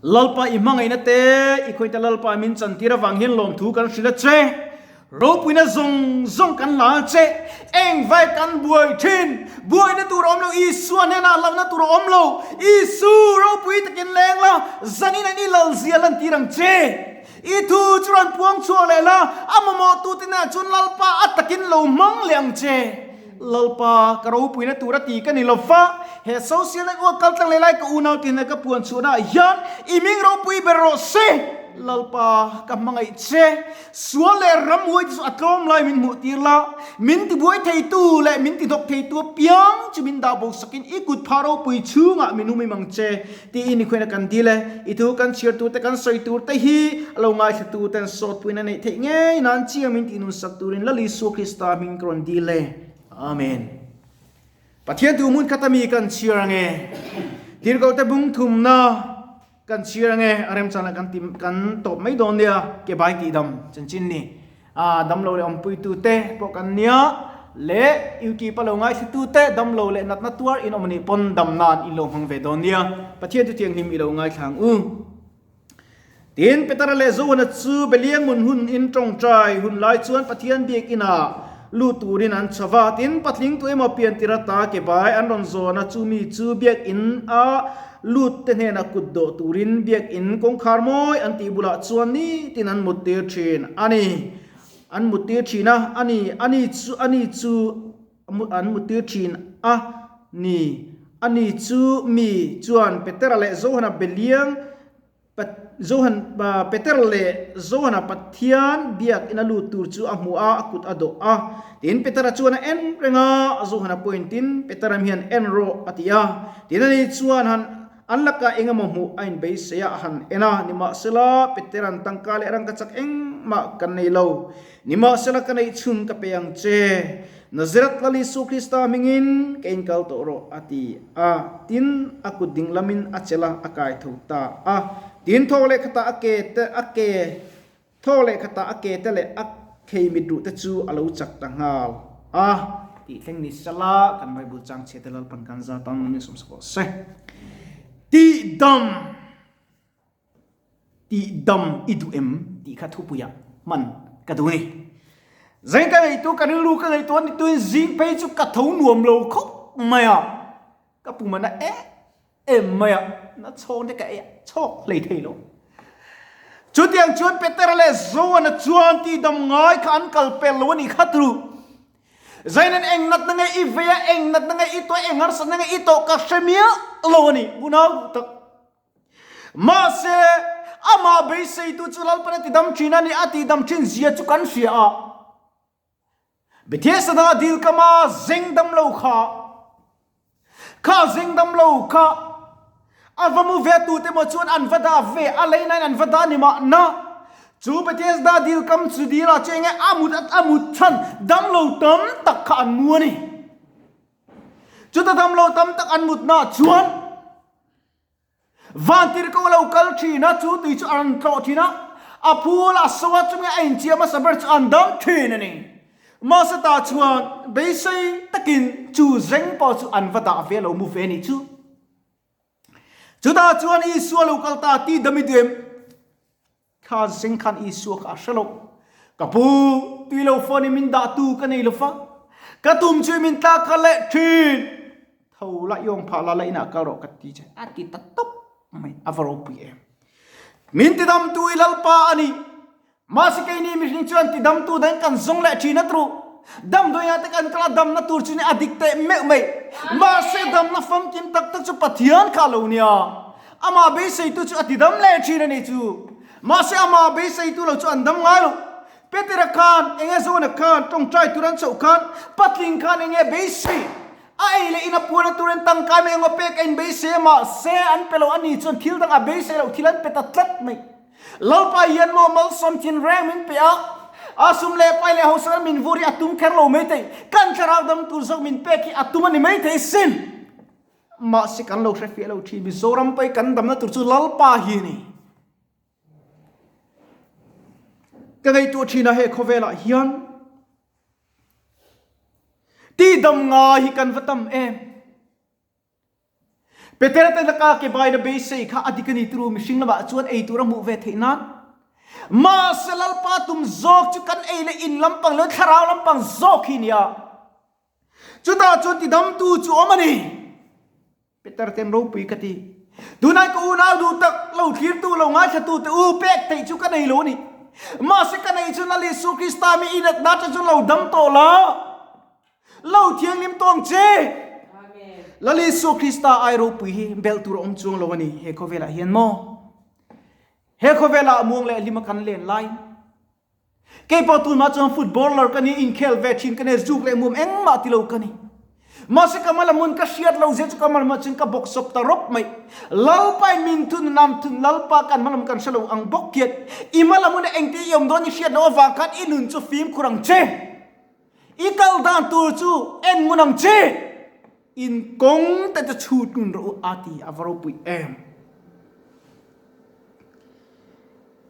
Lalpa i hmangaihna te i khawihte Lalpa min chantir avang hian lawmthu kan hrilh a che. Ropuina zawng zawng kan la a che. Engvai kan buai thin? Buaina tur a awm lo, Isua hnenah hlauhna tur a awm lo. Isu ropui takin leng la, zanin an i lalzia lantir ang che. I thu chu rawn puang chhuak leh la, a mamawhtute hnenah chuan Lalpa a takin lo hmang leh ang che. Lalpa, ka ropuina tur a ti ka ni lo va, he social network kal tlang leh lai ka unau te hnena ka puan chhuahna ah hian i ming ropui ber rawh se. Lalpa, ka hmangaih che. Sual leh ramhuai te chu a tlawm lai min hmuh tir la, min tibuai theitu leh min tihnawk theitu apiang chu min dah bo sakin i kut phah ropui chhungah min hum im ang che. Tiin i khuaina kan dil e. I thu kan chhiar tur te kan sawi tur te hi a lo ngaithla tu ten sawtpuina neih theih ngei nan chiang min tih nun sak turin Lal Isua Krista hming ka rawn dil e. Amen. Pathian thu hmun khat ami kan chhiar ange. Tirhkoh te bung thumna kan chhiar ange. A remchangah kan ti kan tawp mai dawn nia. Ke bai tih dam chanchin ni. A damlo leh awmpuitu te pawh kan nia leh YouTube a lo ngaithlitu te damlo leh natna tuar in awm anih pawn dam nan in lo hmang ve dawn nia. Pathian chu thianghlim i lo ngaithla ang u. Tin, Petera leh Johana chu Beliang mun hun in tawngtai hun lai chuan Pathian biak inah lut turin an chho va. Tin, patling tu emaw pian tir ata ke bai an rawn zawn a, chumi chu biak in a Lut te hnenah kut dawh turin biakinn kawngkhar mawi an tih bulah chuan nitin an mut tir thin a ni. An mut tir thin a, a ni, a ni chu, a ni chu an mut tir thin a ni. A ni chu mi chuan Petera leh Johana beliang Johan, Peter leh Johana Pathian biakina lut tur chu a hmu a, a kut a dawh a. Tin, Petera chuan a en reng a, Johana pawhin tin, Peter-a hian en rawh a ti a. Tin, ani chuan han an lakah eng emaw hmuh a inbeisei a, a han en a. Nimahsela, Petera'n tangka leh rangka chak engmah kan nei lo. Nimahsela, ka neih chhun ka pe ang che. Nazareth Lal Isu Krista hmingin ka inkal tawh rawh, a ti a. Tin, a kut ding lamin a chelh a, a kai tho ta a. Tin, thaw leh khatah a ke te, a ke, thaw leh khatah a ke te leh a khei mit ruh te chu a lo chak ta nghal a. Tih thleng ni sela, kan Bible chang chhiat te Lalpan kan za tan min sawmsak rawh se. Tihdam! Tih dam i duh em tih kha thupuiah hman ka duh ni. Zeng ka ngaihtu ka rilru ka ngaihtuah ni tuin zing phei chu ka tho nuam lo khawp mai a, ka pum a na em em mai a, na chhawng te ka ei a, chhawk hlei thei lo. Chutiang chuan Petera leh Joana chuan tih dam ngai kha an kal pel lo a nih kha tru. Zainen eng natna nge i vei a, eng natna nge i tawh a, eng harsatna nge i tawh ka hre miah lo a ni, unau duh tak. Mahse, amah beiseitu chu Lalpan a tidam thin a ni, a tihdam thin zia chu kan hria a. Bethesda dil kama zeng dam lo kha, kha zeng dam lo kha a va mu ve tute maw chuan an va dah ve, a lei nain an va dah ni mahna, chu Bethesda dil kam chu dilah chu enge a mut a mut chhan dam lo tam tak kha an mu a ni. Chuta dam lo tam tak an mutnaah chuan Vantirhkoh a lo kal thin a, chu tui chu a rawn tlawh thin a, a phul a so a, chunge a inchiah hmasa ber chu an dam thin a ni. Mahse tah chuan beisei takin chu zeng pawh chu an va dah ve lo mu ve ni chu. Chutah chuan Isua lo kal ta ti dam i duh em? Kha zeng khan Isua kha a hre lo. Ka pu, tui lo phone in min dah tu ka nei lo fa. Ka tum chu min tlak kha leh thin. Tho la iawng phah la la inah kal rawh ka ti che. A ti ta tawp mai, a va ropui em. Min tidam tu i Lalpa a ni. Mahse keini mihring chuan tidam tu dang kan zawng leh thin a tru. Damdawiah te kan kal a, damna tur chu ni a dik teh meuh mai. Mahse damna famkim tak tak chu Pathian kha a lo nia. Amah beiseitu chu a ti dam leh thin a ni chu. Mahse amah beiseitu lo chu an dam ngai lo. Petera khan enge Jona khan tawngtai tur an chhoh khan patling khan enge beisei a ei leh in a puan a turin tangkai mai engaw pek a in beisei a mahse an pe lo a ni chuan thil dang a beisei loh thil an pe ta tlat mai. Lalpa hian maw malsawm chin reng min pe a, a sum leh pai leh hausa min vur hi a tum kher lo maithei, kan thlarau dam tur zawk min pek hi a tum a ni maithei sin. Mahse kan lo hre fiah lo thin, Mizoram pawh hi kan damna tur chu Lalpa hi a ni. Ka ngaihtuah thin a he khawvelah hian tihdam ngai hi kan va tam em. Petera te laka ke baina beisei kha a dik a ni turu mihring lamah chuan ei tur a hmuh ve theih nan. Mahse Lalpa tum zawk chu kan ei leh in lampang leh thlarau lampang zawk hi nia. Chutah chuan tidamtu chu awm a ni. Peter ten ropui ka ti. Tunai ka unau duh tak lo thlirtu lo ngaithlatu te u pek theih chu ka nei lo a ni. Mahse ka nei chu Lal Isu Krista mi inatna te chu lo dam tawh la. Lo thianghlim tawng che. Lal Isu Krista ai ropui hi belh tur a awm chuang lo a ni he khawvelah hian maw? He khawvelah muang leh hlima kan len lai. Kei pawh tunah chuan footballer ka ni, inkhel ve thin ka ni, zuk leh mum engmah ti lo ka ni. Mahse ka mala mun ka hriat lo zia chu ka mala chuan ka bawk sawp ta rawp mai. Lalpa in min thun nam thun Lalpa kan mala mun kan hre lo ang bawk hian i mala mun engtin i awm dawn i hriat loh avang khan i nun chu fimkhur ang che. I kal dan tur chu en ngun ang che. In kawng te chu chhut ngun rawh u a ti a va ropui em.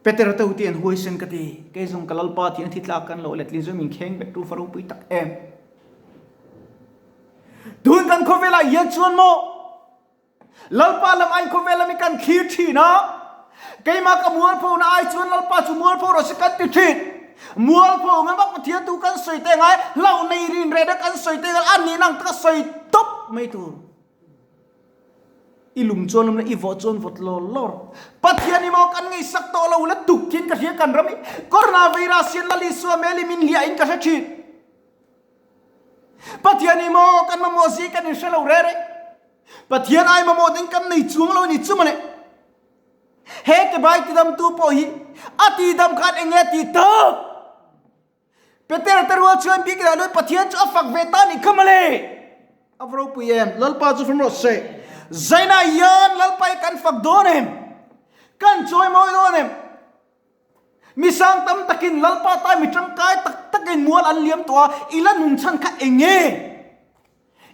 Peter te uti an huaisen ka ti. Kei zawng ka Lalpa tih an thi tlak kan lo letlin zawng min kheng bet tu va ropui tak em. Tun kan khawvelah hian chuan maw Lalpa lam ai khawvel lam hi kan thlir thin a, keimah ka mualpho na ai chuan Lalpa chu mualpho rawh se kan ti thin. Mualpho nge mak Pathian tu kan sawi te ngai, hlauh nei rin reh na kan sawi te ngai, a nih nang taka sawi tawp mai tur. I lum chuan lum la, i vawh chuan vawt lawr lawr. Pathian hi maw kan ngaihsak tawh lo la tuk thin ka hria kan ram hi. Corona virus hian Lal Isua hmel hi min hliah in ka hre thin. Pathian hi maw kan mamawh zi kan inhre lo reh reh. Pathian ai mamawh ding kan nei chuang lo ni chu mawle. He ke bai tidamtu pawh hi a tidam khan enge a ti tak? Peter te rual chuan bik lah lui Pathian chu a fak ve ta nih kha mawle. A va ropui em, Lalpa chu fam rawh se. Zaina hian Lalpa hi kan fak dawn em? Kan chawi mawi dawn em? Mi sang tam takin Lalpa tai mi tangkai tak takin mual an liam tawh a, i la nun chhan kha eng nge?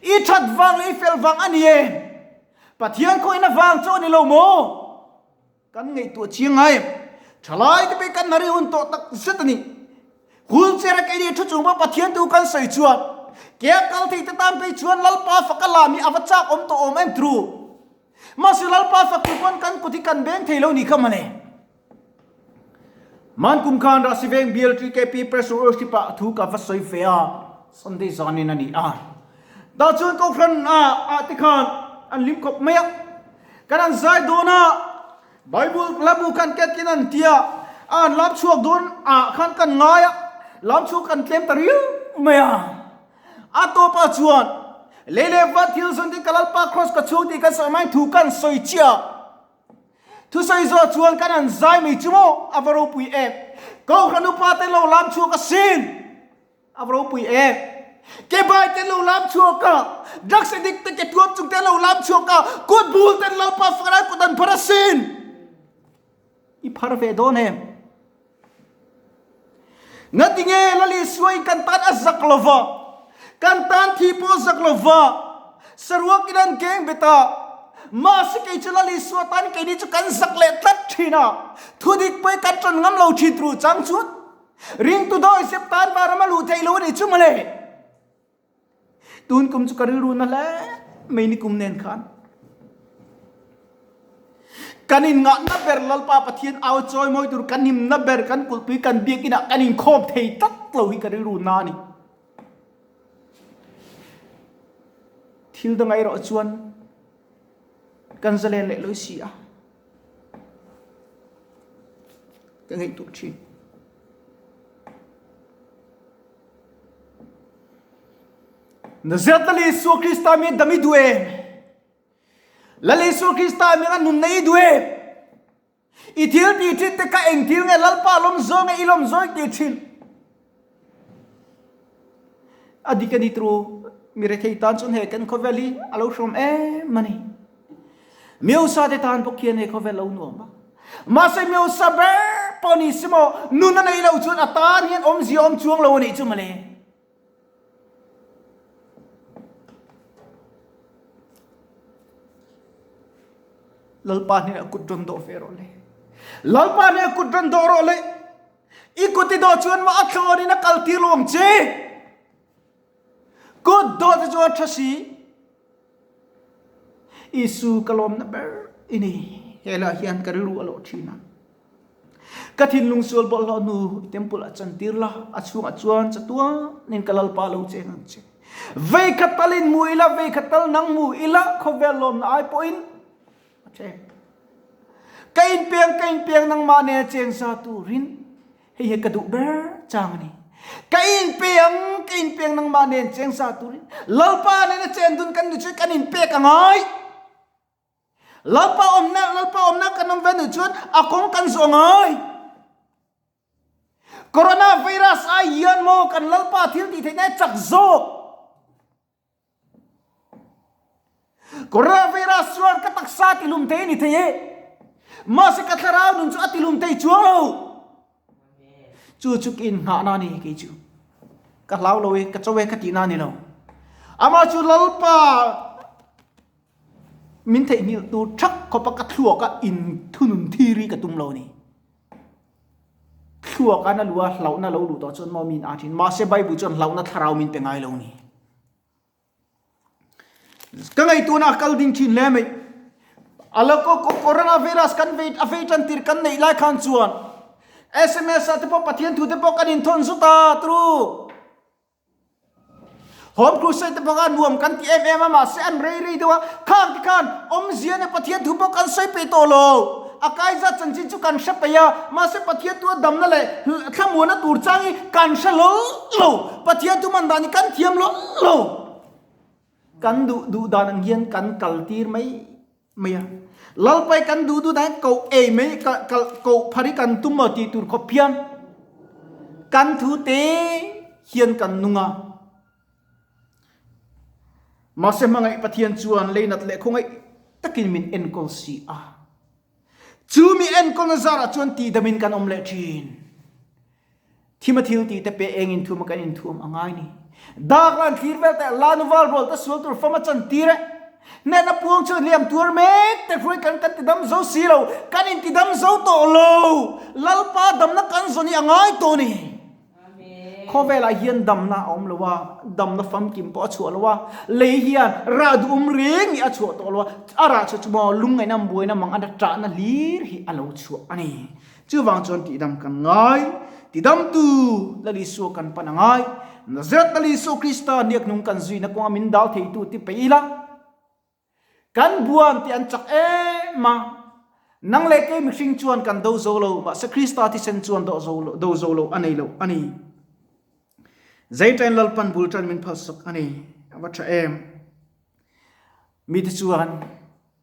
I that vang leh i fel vang a ni e. Pathian khawihna vang chu a ni lo maw? Kan ngaihtuah chiang ngai em? Thalai te pawh kan nari hun tawh tak zet a ni. Wheelchair a keini thu chung pawh Pathian tu kan sawi chuan ke a kal thei te tan phei chuan Lalpa faka lam hi a va chak awm tawh awm em tru? Mahse Lalpa fak tur pawn kan kut hi kan beng thei lo ni kha mawle. Man kum khan Rahsiveng BLTKP Press Worship ah thu ka va sawi ve a, Sunday zanin a ni a. Tah chuan Kohhran ah ah te khan an lim khawp mai a. Kan an zai dawn a, Bible hlabu khan ket kin an ti a, a an lam chhuak dawn ah khan kan ngai a, lam chhuak kan tlem ta riau mai a. A tawpah chuan lei leh va thil zawn te ka Lalpa Kraws ka chhung tih kan sawi mai thu kan sawi chiah. Thusawi zawh chuan kan han zai mai chu maw? A va ropui em! Kohhran upa te lo lam chhuak asin! A va ropui em! Ke bai te lo lam chhuak a, drugs addict te ke tuam chung te lo lam chhuak a, kut bul ten Lalpa farai kut an phar asin! I phar ve dawn em? Ngatinge Lal Isua in kan tan a zak lova, kan tan thi pawh a zak lova, saruak in an keng bet a, mahse kei chu Lal Isua tan keini chu kan zak leh tlat thin a, thudik pawh kan tan ngam lo thin tur chang chuan ringtu dawihzep tan vanram a luh theih lo a nih chu mawle. Tun kum chu ka rilru na hle mai ni kum nen khan. Kan in ngahna ber Lalpa Pathian au chawi mawi tur kan himna ber kan kulhpui kan biakin ah kan inkhawm thei tlat lo hi ka rilru na a ni. Thil dang erawh chuan kan zalen leh lawi si a. Ka ngaihtuah thin. Nazareth Lal Isua Krista mi dam i duh em? Lal Isua Krista mi nga nun nei i duh em? I thil ti thin te kha eng thil nge Lalpa lawm zawng nge i lawm zawng ti thin? A dik a ni tru mi rethei tan chuan he kan khawvel hi a lo hrawm em a ni. Miosa te tan bawk hian he khawvel lo nuam a. Mahse miosa ber pawh ni si maw, nun a neih loh chuan a tan hian awmzia awm chuang lo a nih chu mawle. Lalpa hnenah kut rawn dawh ve rawh le. Lalpa hnenah kut rawn dawh rawh le. I kut i dawh chuan maw a thlawnin a kal tir lo ang che. Kut dawh te chu a tha si. Isu ka lawmna ber i ni. He lah hian ka rilru a lawh thin a. Ka thinlung sual bawlhhlawh hnu i temple ah chantir la, a chhungah chuan chatuanin ka Lalpa lo cheng ang che. Veikhat talin hmu ila, veikhat tal nang hmu ila, khawvel lawmna ai pawhin a cheng. Ka inpiang, ka inpiang nangmah nena cheng za turin hei hi ka duh ber chang a ni. Ka inpiang, ka inpiang nangmah nen cheng za turin Lalpa nena chen dun kan ni chu kan inpek a ngai. Lalpa awmna, Lalpa awmna kan awm ve nih chuan a kawng kan zawh ngai. Corona virus ai hian maw kan Lalpa thil tih theihna chak zawk. Corona virus chuan ka taksa tilum thei a ni thei e. Mahse ka thlarau nun chu a tilum thei chuang lo. Chu chu ka inngahna a ni kei chu. Ka hlau lo e, ka cho e ka tihna a ni lo. Amah chu Lalpa Min theihnghilh tur thak khawp a ka thluak a inthunun thir hi ka tum lo a ni. Thluak a na luh a hlauhna lo luh tawh chuan maw min a thin. Mahse Bible chuan hlauhna thlarau min pe ngai lo a ni. Ka ngaihtuahna a kal ding thin hle mai. A lo coronavirus kan vei a vei tan tir kan neih lai khan chuan sms ah te pawh Pathian thu te pawh kan inthawn zut a turu. Home Crusade te banga nuam kan ti em em a, mahse an rei rei deuh a, khang te khan awmzia nen Pathian thu pawh kan sawi peih tawh lo. A kaiza chanchin chu kan hre peih a, mahse Pathian thu a damna leh thlamuanna tur chang hi kan hre hlawl lo. Pathian thu man dan hi kan thiam hlawl lo. Kan duh duh dan ang hian kan kal tir mai mai a. Lalpai kan duh duh dan koh ei mai koh phar hi kan tum maw tih tur khawp hian kan thu te hian kan nung a. Mahse hmangaih Pathian chuan leinat leh khawngaih takin min enkawl si a. Chu mi enkawlna zarah chuan tihdamin kan awm leh thin. Thima thil tih te pe engin thuma kan inthuam a ngai ni. Dak lan thlir vel te lanu val rual te sual tur fam a chan tir e. Hnehna puang chu liam tuar mek te hruai kan kan tidam zo si lo, kan intidam zo tawh lo. Lalpa damna kan zawn hi a ngai tawh ni. Khawvelah hian damna a awm lo a, damna famkim pawh a chhuah lo a, lei hian rah duhawm reng hi a chhuah tawh lo a, a rah chhuah chu maw lungngaihna buaina mang a ṭahna hlir hi a lo chhuah a ni. Chuvang chuan tihdam kan ngai, tidamtu Lal Isua kan pan a ngai. Nazareth Lal Isua Krista hniakhnung kan zuina kawnga min dal theitu ti peih ila, kan buan tih an chak em a, nang leh kei mihring chuan kan do zo lo, mahse Krista thisen chuan do zo lo, do zo lo a nei lo a ni. Zeitain Lalpan bul tan min phalsak a ni, a va tha em. Mite chuan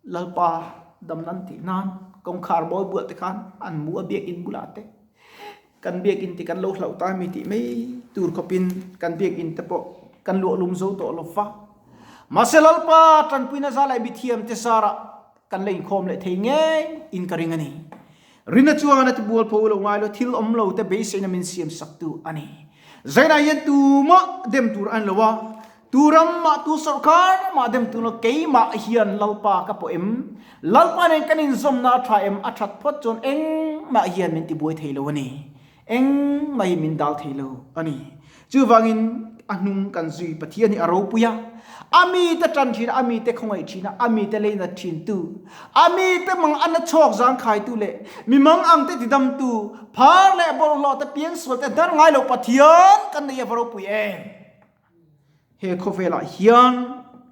Lalpa dam nan tih nan kawngkhar mawi bual te khan an mu a biakinn bulah te kan biakinn te kan lo hlauh ta mi tih mai tur khawpin kan biakinn te pawh kan luah lum zo tawh lo va. Mahse Lalpa tanpuina za leh mithiam te zarah kan la inkhawm leh thei ngei in ka ring a ni. Rina chuan a ti bual pho lo ngai lo thil awm lo te beiseina min siam sak tu a ni. Zainah hian tumah dem tur a ni lo a, Tu ram mah tu sawrkar mah dem tu lo keimah hian Lalpa ka pawh em? Lalpa nen kan inzawmna a tha em? A that phawt chuan engmah hian min tibuai thei lo a ni. Engmah hi min dal thei lo a ni. Chuvangin a hnung kan zui Pathian hi a ropui a, a mite tan thin a, a mite khawngaih thin a, a mite leinat thin tu, a mite mang ana chhawk zangkhai tu leh mi mang ang te tidam tu, phar leh bawlhhlawh te piangsual te hnar ngai lo Pathian kan nei a va ropui em? He khawvelah hian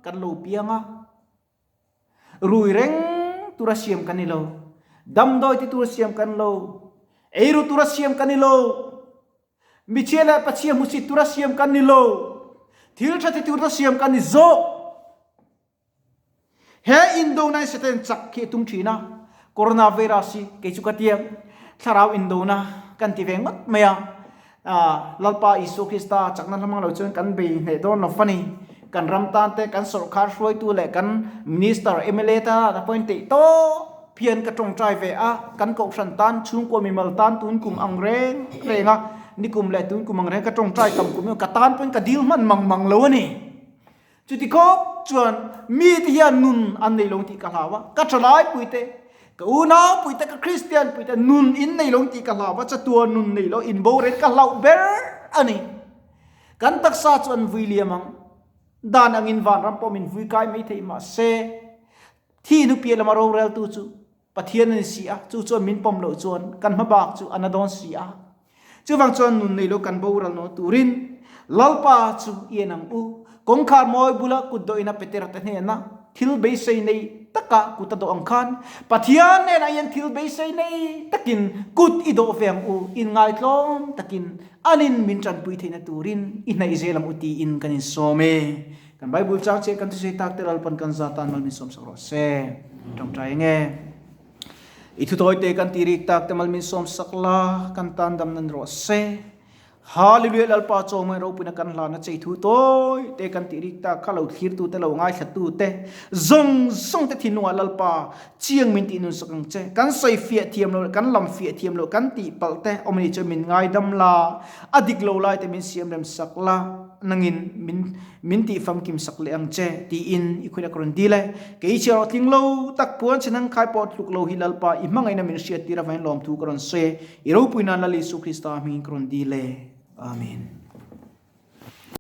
kan lo piang a, rui reng tura siam kan ni lo, damdawi ti tura siam kan lo, eiru tura siam kan ni lo, michhia leh pachhia hmusit tura siam kan ni lo, thil tha ti tura siam kan ni zawk. He indona hi Satan chak khi a tum thin a, coronavirus hi kei chu ka tia, thlarau indona kan ti ve ngawt mai a, Lalpa Isua Krista chakna hla hmang lo chuan kan bei hneh dawn lo fa ni. Kan ram tan te, kan sawrkar hruaitu leh kan minister, mla te a appoint teih tawp hian ka tawngtai ve a, kan kohhran tan, chhungkua mimal tan tun kum ang reng reng a, nikum leh tun kum ang reng ka tawngtai tam kum ka tan pawhin ka dil hman mang mang lo a ni. Chuti khawp chuan mite hian nun an nei lo tih ka hlau a, ka thalai puite, ka unau puite, ka Kristian puite nun in nei lo tih ka hlau a, chatuan nun nei lo in boren ka hlauh ber a ni. Kan taksa chu an vui liam ang, dan angin vanram pawh min vui kai mai thei mahse. Thi hnu piah lama roreltu chu Pathian a ni si a, chu chuan min pawm loh chuan kan hmabak chu a na dawn si a. Chuvang chuan nun nei lo kan boral nawn turin Lalpa chu i en ang u. Kawngkhar mawi bula kut dawhina Petera te hnena thil beisei nei taka kut a dawh ang khan Pathian hnenah hian thil beisei nei takin kut i dawh ve ang u, inngaitlawm takin anin min tanpui theihna turin i hnaih zel ang u tiin kan insawm e. Kan Bible chang chiah kan thusawi tak te Lalpan kan za tan mal min sawm sak rawh se. Tawngtai enge. I thutawi te kan ti rik tak te mal min sawm sak la, kan tan dam nan rawh se. Hallelujah Lalpa chaw mai ropuina kan hlan a chei thu tawi te kan ti rik tak kha lo thlir tu te lo ngaithla tu te zawng zawng te thinlungah Lalpa chiang min tih nun sak ang che. Kan sawi fiah thiam lo kan lam fiah thiam lo kan tih palh te awm ani chuan min ngaidam la, a dik lo lai te min siam rem sak la. Nangin min min tih famkim sak leh ang che, tiin i khuih a ka rawn dil e. Kei chhiar aw tling lo tak puan che nang khai pawh tluk lo hi Lalpa i hmangaihna min hriat tir avangin lawmthu ka rawn sawi e. I ropui nan Lal Isu Krista hmingin ka rawn dil e. Amen.